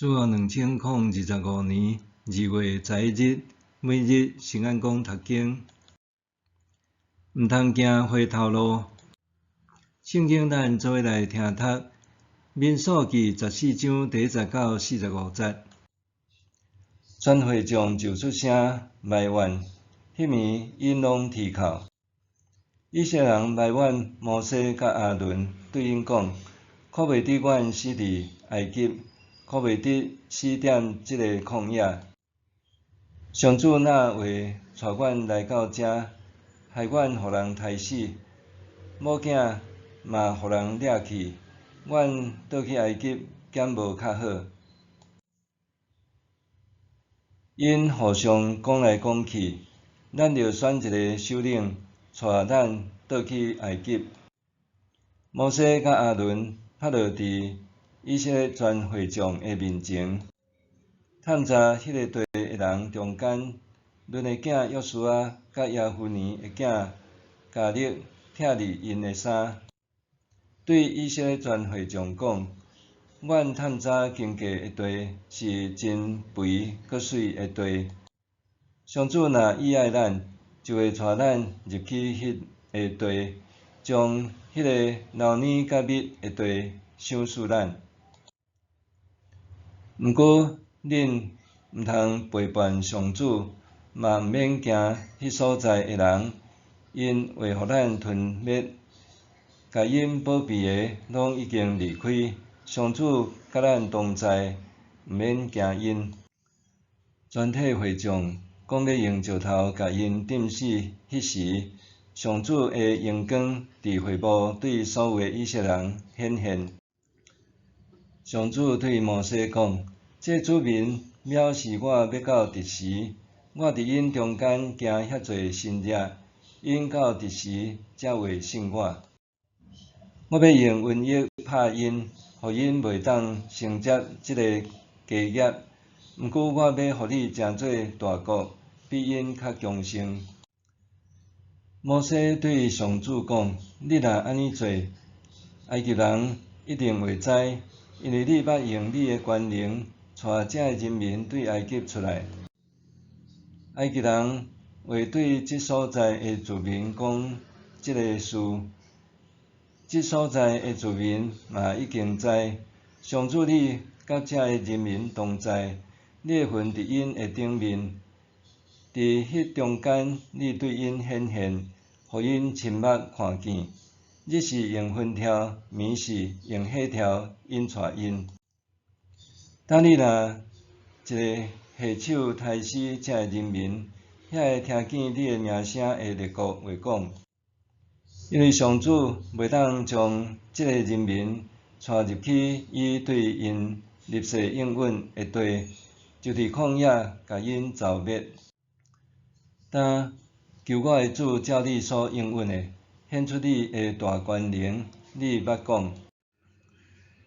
主後2025年2月11日，每日聖安講讀經，毋通行回頭路。聖經咱做伙來聽讀，民數記14章第1節到45節。全會眾就出聲埋怨，彼暝𪜶攏啼哭。以色列人埋怨摩西佮亞倫，對𪜶講：可袂得阮死佇埃及，可袂得死踮這個曠野。上主哪會帶阮來到遮，害阮予人刣死，某囝嘛予人掠去，阮倒去埃及，敢無較好？𪜶互相講來講去，咱著選一个首領，帶咱倒去埃及。摩西佮亞倫拍落佇以色列全會眾的面前，探查彼个地的人中間，嫩的囝約書亞佮耶孚尼的囝迦勒拆離𪜶的衫，對以色列全會眾講：阮探查經過的地是真肥閣媠的地。上主若喜愛咱，就會帶咱入去彼个地，將彼個流奶佮蜜的地賞賜咱。毋過，恁毋通背叛上主，嘛毋免驚彼所在的人，𪜶會予咱吞滅，共𪜶保庇的攏已經離開，上主佮咱同在，毋免驚𪜶。全體會眾講欲用石頭共𪜶釘死，彼時，上主的榮光佇會幕對所有的以色列人顯現。上主對摩西講：這子民藐視我欲到佇時？我佇𪜶中間行遐濟神蹟，𪜶到佇時才會信我？我欲用瘟疫拍𪜶，予𪜶袂當承接這个家業。毋過我欲予你成做大國，比𪜶較強盛。摩西對上主講：你若按呢做，埃及人一定會知，因為你捌用你的權能，帶這个人民對埃及出來。埃及人會對這所在的住民講這个事，這所在的住民嘛已經知，上主你佮這个人民同在，你的雲佇𪜶的頂面，佇彼中間你對𪜶顯現，予𪜶親目看見。日時用雲柱，暝時用火柱引帶𪜶。當你若一个下手刣死這个人民，遐个聽見你的名聲的列國會講：因為上主袂當將這个人民帶入去伊對𪜶立誓應允的地，就佇曠野共𪜶蹂滅。當求我的主照你所應允的，顯出你的大權能，你捌講，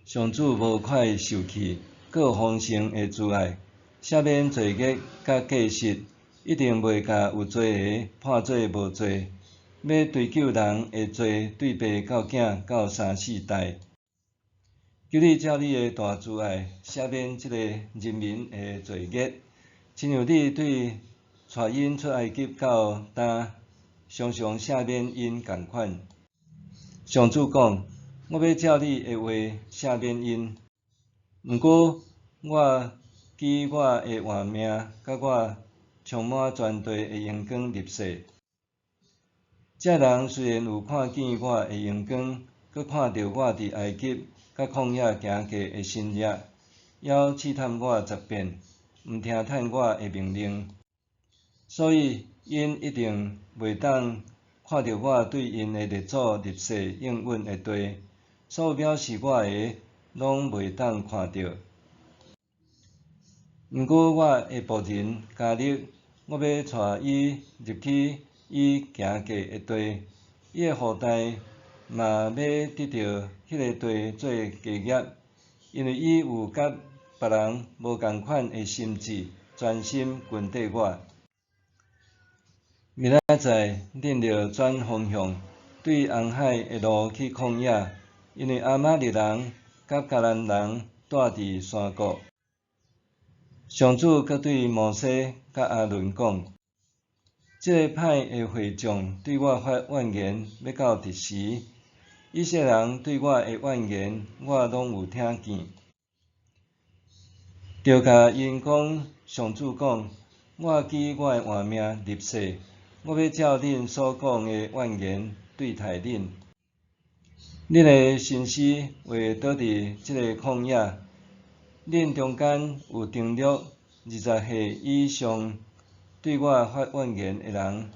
上主無快受氣，閣有豐盛的慈愛，赦免罪孽佮過失，一定袂共有罪的判做無罪，欲追究人的罪，對爸到囝到三四代。求你照你的大慈愛，赦免這个人民的罪孽，親像你對帶𪜶出埃及到今，常常赦免𪜶仝款。上主講：我欲照你的話赦免𪜶。毋過，我舉我的活命，佮我充滿全地的榮光立誓。這人雖然有看見我的榮光，閣看著我佇埃及佮曠野行過的神蹟，猶試探我10遍，毋聽趁我的命令，所以𪜶一定袂當看著我對𪜶的列祖立誓應允的地，所有藐視我的，攏袂當看著。毋過我的僕人迦勒，我欲帶伊入去伊行過的地，伊的後代嘛欲得著彼个地做家業，因為伊有佮別人無仝款的心志，專心跟綴我。明仔載，恁著轉方向，對紅海的路去曠野，因為亞瑪力人佮迦南人蹛佇山谷。上主閣對摩西佮亞倫講：這个歹的會眾對我發怨言，欲到佇時？以色列人對我的怨言，我攏有聽見。著共𪜶講，上主講：我舉我的活命立誓，我欲照恁所講的怨言對待恁。恁的身屍會倒佇這个曠野，恁中間有長略20歲以上對我發怨言的人，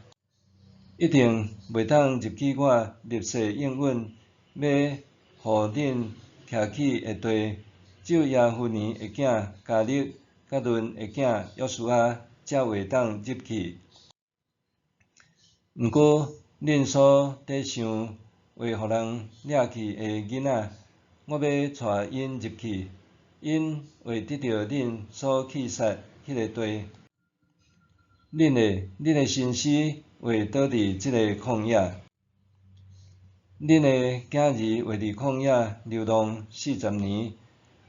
一定袂當入去我立誓應允欲予恁徛起的地，只有耶孚尼的囝迦勒佮嫩的囝約書亞才會當入去。毋過，恁所咧想會予人掠去的囡仔，我欲帶𪜶入去，𪜶會得著恁所去殺彼个地。恁的身屍會倒佇這个曠野。恁的囝兒會佇曠野流浪40年，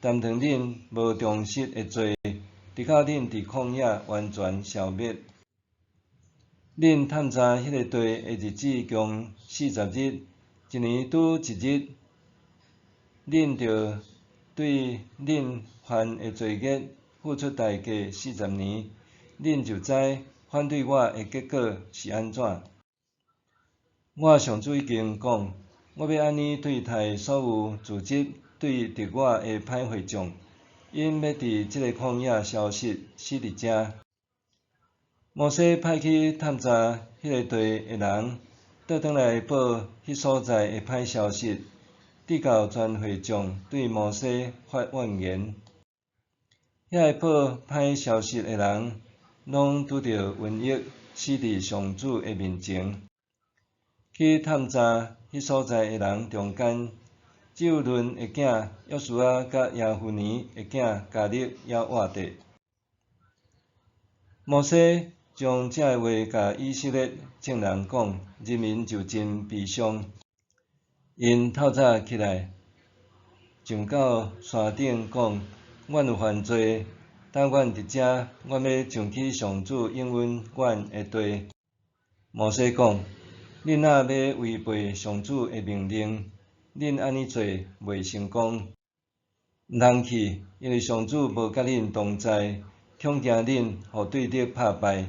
擔當恁無忠實的罪，直到恁佇曠野完全消滅。恁探查彼个地的日子共40日，一年拄一日，恁著對恁犯的罪孽付出代價四十年，恁就知反對我的結果是按怎。我上主已經講，我欲按呢對待所有組織對敵我的歹會眾，𪜶欲佇這个曠野消失，死佇遮。摩西派去探查彼个地的人，倒轉來報彼所在的歹消息，直到全會眾對摩西發怨言。遐个報歹消息的人，攏拄著瘟疫，死佇上主的面前。去探查彼所在的人中間，只有嫩的囝約書亞佮耶孚尼的囝迦勒猶活著。摩西將這个話共以色列眾人講，人民就真悲傷。𪜶透早起來，上到山頂講：阮有犯罪，等阮佇遮，阮欲上去上主應允阮的地。摩西講：恁若欲違背上主的命令，恁按呢做袂成功。毋通去，因為上主無佮恁同在，恐驚恁予對敵拍敗。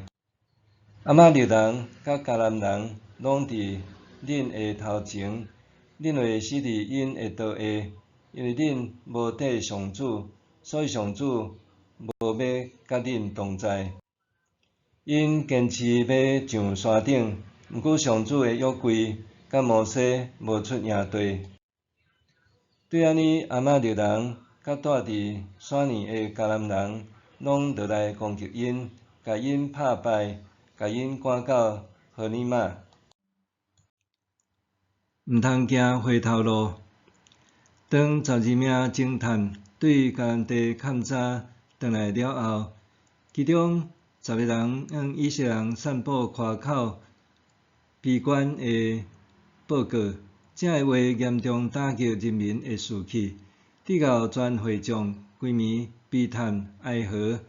亞瑪力人佮迦南人攏佇恁的頭前，恁會死佇𪜶的刀下，因為恁無綴上主，所以上主無欲佮恁同在。𪜶堅持欲上山頂，毋過上主的約櫃佮摩西無出營地。對按呢，亞瑪力人佮蹛佇山爾的迦南人，攏落來攻擊𪜶，共𪜶拍敗，共𪜶趕到何尼瑪。毋通行回頭路。當12名偵探對迦南地勘查轉來了後，其中10個人向以色列人散布誇口悲觀的報告，這个話嚴重打擊人民的士氣，直到全會眾規暝悲嘆哀嚎，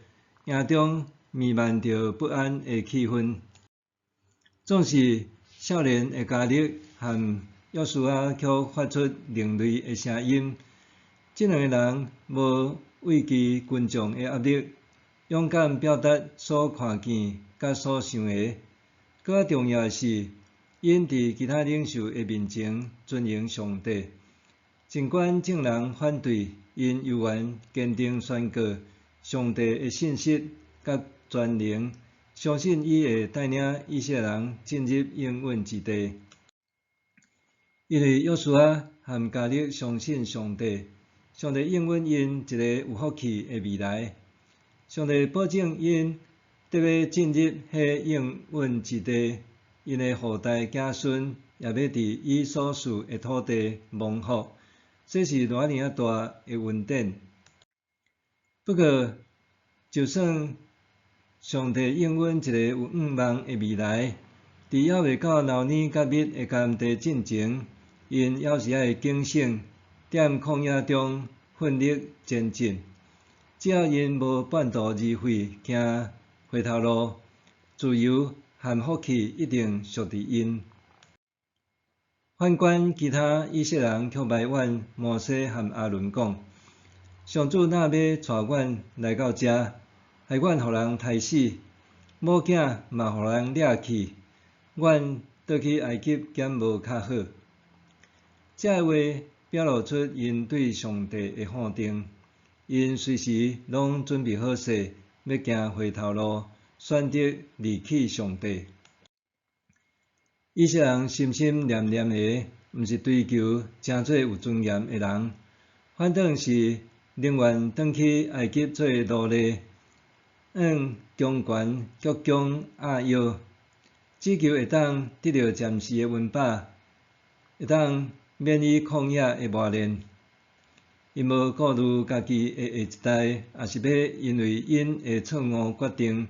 營中彌漫著不安的氣氛。總是少年的迦勒和約書亞卻發出另類的聲音。這兩个人無畏懼群眾的壓力，勇敢表達所看見佮所想的。閣較重要的是，𪜶佇其他領袖的面前尊榮上帝。儘管眾人反對，𪜶猶原堅定宣告上帝的信實佮全能，相信伊會帶領以色列人進入應允之地。因為約書亞和迦勒相信上帝，上帝應允𪜶一个有福氣的未來。上帝保證𪜶得欲進入彼應允之地，𪜶的後代子孫也欲佇伊所賜的土地蒙福。這是偌爾仔大的恩典。不過，就算上帝應允一個有向望的未來，佇猶未到流奶佮蜜的迦南地進前，𪜶猶是愛警醒，踮曠野中奮力前進。只要𪜶無半途而廢，行回頭路，自由和福氣一定屬佇𪜶。反觀其他以色列人卻埋怨摩西和亞倫講：上主若欲帶阮來到遮，害阮予人刣死，某囝嘛予人掠去，阮倒去埃及敢無較好？這个話表露出𪜶對上帝的否定，𪜶隨時攏準備好勢，欲行回頭路，選擇離棄上帝。以色列人心心念念的，毋是追求成做有尊嚴的人，反轉是寧願轉去埃及做奴隸，向強權鞠躬壓腰，只求會當得著暫時的溫飽，會當免於曠野的磨練。𪜶無顧慮家己的下一代，抑是欲因為𪜶的錯誤決定，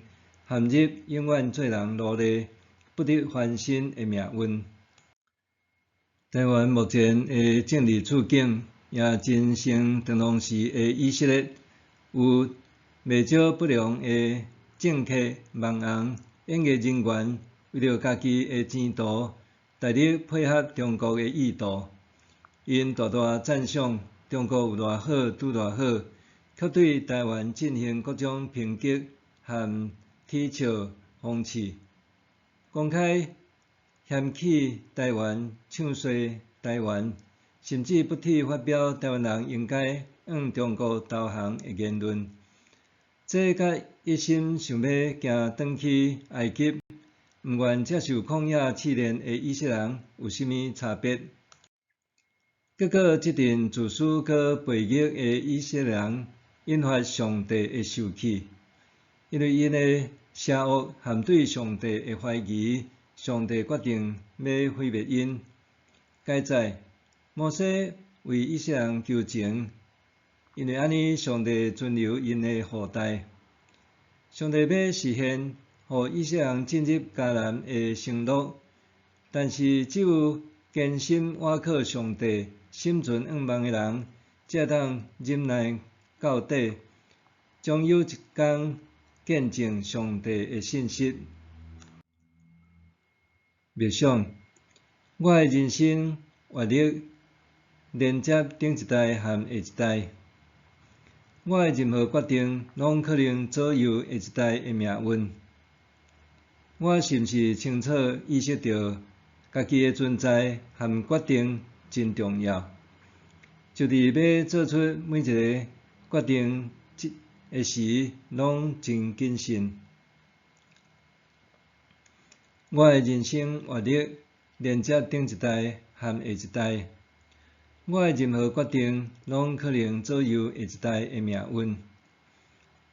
陷入永遠做人奴隸、不得翻身的命運。台灣目前的政治處境也真像當時的以色列，有袂少不良的政客、網紅、演藝人員，為著家己的前途，大力配合中國的意圖，𪜶大大讚賞中國有偌好，拄偌好，卻對台灣進行各種抨擊和恥笑諷刺，公開嫌棄台灣、唱衰台灣，甚至不恥發表台灣人應該向中國投降的言論。這佮一心想欲行轉去埃及，毋願接受曠野試煉的以色列人有啥物差別？結果，這陣自私閣悖逆的以色列人引發上帝的受氣，因為𪜶的邪惡和對上帝的懷疑，上帝決定欲毀滅𪜶。佳哉，摩西為以色列人求情，因為按呢，上帝存留𪜶的後代。上帝欲實現予以色列人進入迦南的承諾，但是只有堅心倚靠上帝、心存向望的人，才會當忍耐到底，終有一天見證上帝的信實。默想，我的人生閱歷連接頂一代和下一代，我的任何決定攏可能左右下一代的命運。我是毋是清楚意識著家己的存在和決定真重要？就佇欲做出每一个決定的時，攏真謹慎。我的人生閱歷連接頂一代和下一代，我的任何決定攏可能左右下一代的命運。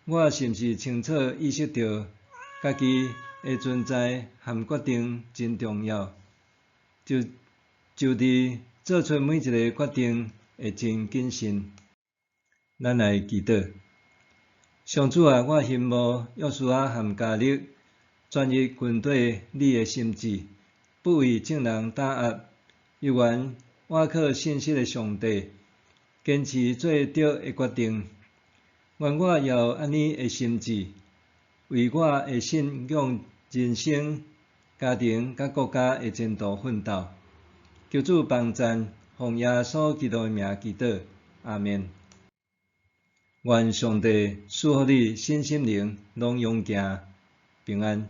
我是毋是清楚意識著家己的存在和決定真重要？就佇做出每一个決定會真謹慎。咱來祈禱。上主啊，我欣慕約書亞和迦勒專一跟綴你的心志，不畏眾人打壓，猶原倚靠信實的上帝，堅持做對的決定。願我也有按呢的心志，為我的信仰、人生、家庭佮國家的前途奮鬥。求主幫贊，奉耶穌基督的名祈禱，阿們。願上帝賜福你身心靈攏勇健平安。